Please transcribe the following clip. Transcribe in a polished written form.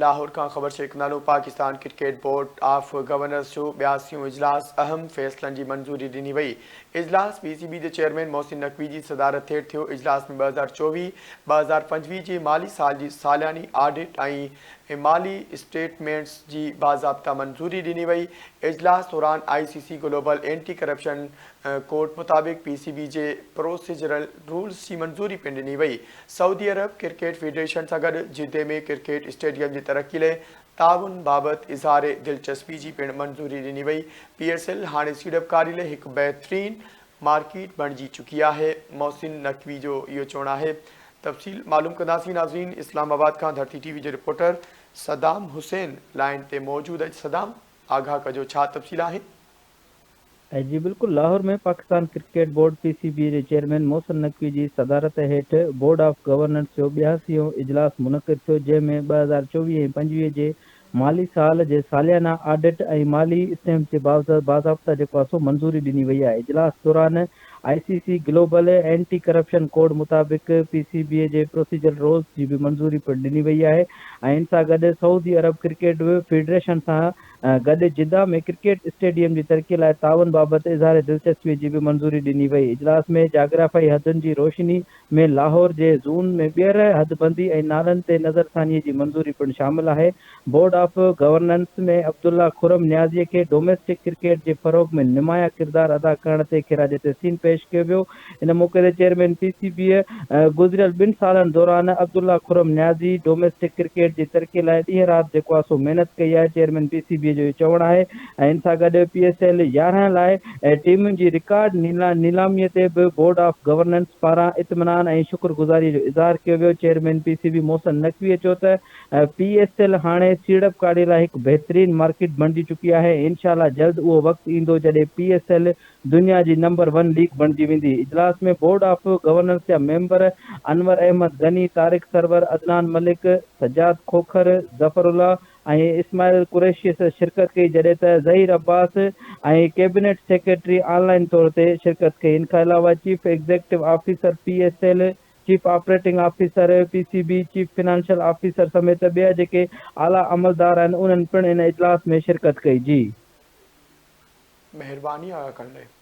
لاهور کان خبر شيئر ڪندا هلون Pakistan cricket board of governors جو ٻياسيون اجلاس اهم فيصلن جي منظوري ڏني وئي. اجلاس پي سي بي جي چيئرمين محسن نقوي جي صدارت هيٺ ٿيو. اجلاس ۾ 2024، 2025 جي مالي سال جي سالياني آڊٽ ۽ مالي اسٽيٽمينٽس جي باضابطا منظوري ڏني وئي. اجلاس دوران I C C global anti corruption code مطابق پي سي بي جي پروسيجرل رولز جي منظوري پڻ ڏني وئي. سعودي عرب ڪرڪيٽ فيڊريشن سان گڏ جدي ۾ ڪرڪيٽ اسٽيڊيم جي ترقي لاء تعاون بابت اظهار دلچسپي جي پڻ منظوري ڏني وئي. پي ايس ايل هاڻي سيڙپڪاري لاء هڪ بهترين مارڪيٽ بڻجي چڪي آهي، محسن نقوي جو اهو چوڻ آهي. تفصيل معلوم ڪنداسين ناظرين اسلام آباد کان ڌرتي ٽي وي جو رپورٽر صدام حسين لائين تي موجود آهي صدام آگاهه ڪجو ڇا تفصيل آهن؟ جي بلڪل Lahore ۾ Pakistan cricket board, P C B, جي چيئرمين محسن نقوي جي صدارت هيٺ بورڊ آف گورنرز جو ٻياسيون اجلاس منعقد ٿيو جنهن ۾ 2024 ۽ 25 جي مالي سال جي ساليانه آڊٽ ۽ مالي اسٽيمپ جي باضابطا جيڪو آهي سو منظوري ڏني وئي آهي اجلاس دوران I C C global anti corruption code مطابق پي سي بي جي پروسيجرل رولز جي به منظوري پڻ ڏني وئي آهي ۽ ان سان گڏ سعودي عرب ڪرڪيٽ فيڊريشن سان گڏ جده ۾ ڪرڪيٽ اسٽيڊيم جي ترقي لاء تعاون بابت اظهار دلچسپي جي به منظوري ڏني وئي. اجلاس ۾ جاگرافيائي حدن جي روشني ۾ لاهور جي زون ۾ ٻيهر حدبندي ۽ نالن تي نظرثاني جي منظوري پڻ شامل آهي. Board of governance ۾ Abdullah Khurram Niazi کي ڊوميسٽڪ ڪرڪيٽ جي فروغ ۾ نمايان ڪردار ادا ڪرڻ تي خراج تحسين پيش ڪيو ويو. ان موقعي تي چيئرمين پي سي بيء گذريل ٻن سالن دوران عبدالله خرم نيازي ڊوميسٽڪ ڪرڪيٽ جي ترقي لاء ڏينهن رات جيڪو آهي سو محنت ڪئي آهي، چيئرمين پي سي بيء جو اهو چوڻ آهي ۽ ان سان گڏ پي ايس ايل 11 لاء ٽيمن جي رڪارڊ نيلامي تي به بورڊ آف گورننس پاران اطمينان ۽ شڪرگذاري جو اظهار ڪيو ويو. Chairman P C B Mohsin نقويء چيو ته پي ايس ايل هاڻي سيڙپڪاري لاء هڪ بهترين مارڪيٽ بڻجي چڪي آهي ۽ انشاء الله جلد اهو وقت ايندو جڏهن پي ايس ايل دنيا جي نمبر ون ليگ بڻجي ويندي. اجلاس ۾ بورڊ آف گورنرز جا ميمبر انور احمد غني، طارق سرور، عدنان ملڪ، سجاد کوکر، ظفر الله ۽ اسماعيل قريشي شرڪت ڪئي جڏهن ته Zaheer Abbas ۽ cabinet secretary online طور تي شرڪت ڪئي. ان کان علاوه chief executive officer P S L, chief operating officer P C B, chief financial officer سميت ٻيا جيڪي اعليٰ عملدار آهن انهن پڻ ان اجلاس ۾ شرڪت ڪئي. جي. مهرباني آگاهه ڪرڻ لاء.